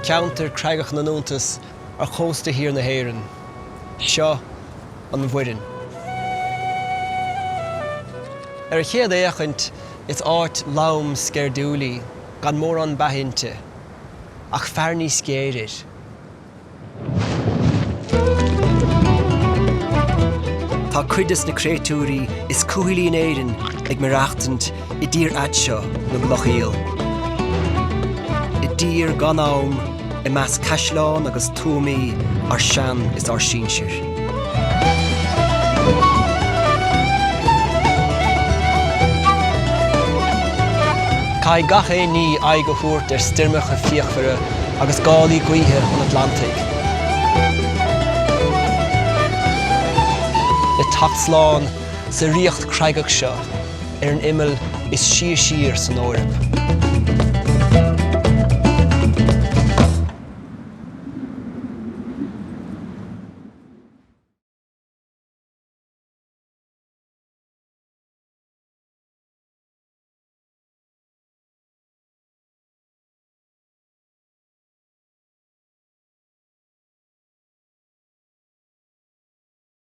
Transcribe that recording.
Ceantar creagach na nDúntas ar chósta thiar na hÉireann. Seo an Bhoirinn. Ar a chéad fhéachaint, is áit lom sceirdiúil í, gan mórán beatha inti. Ach faire níos géire air. Tá cuid des na créatúirí is cúthailí in Éirinn ag maireachtaint i dtír ait seo na gCloch Aoil. I dtír gan am, i measc caisleán agus tuamaí ár sean is ár sinsir. Caithfidh gach aon ní aghaidh a thabhairt ar stoirmeacha fíochmhara agus gálaí gaoithe an Atlantaigh. Le teacht slán sa ríocht chreagach seo ar an imeall is sia siar san Eoraip.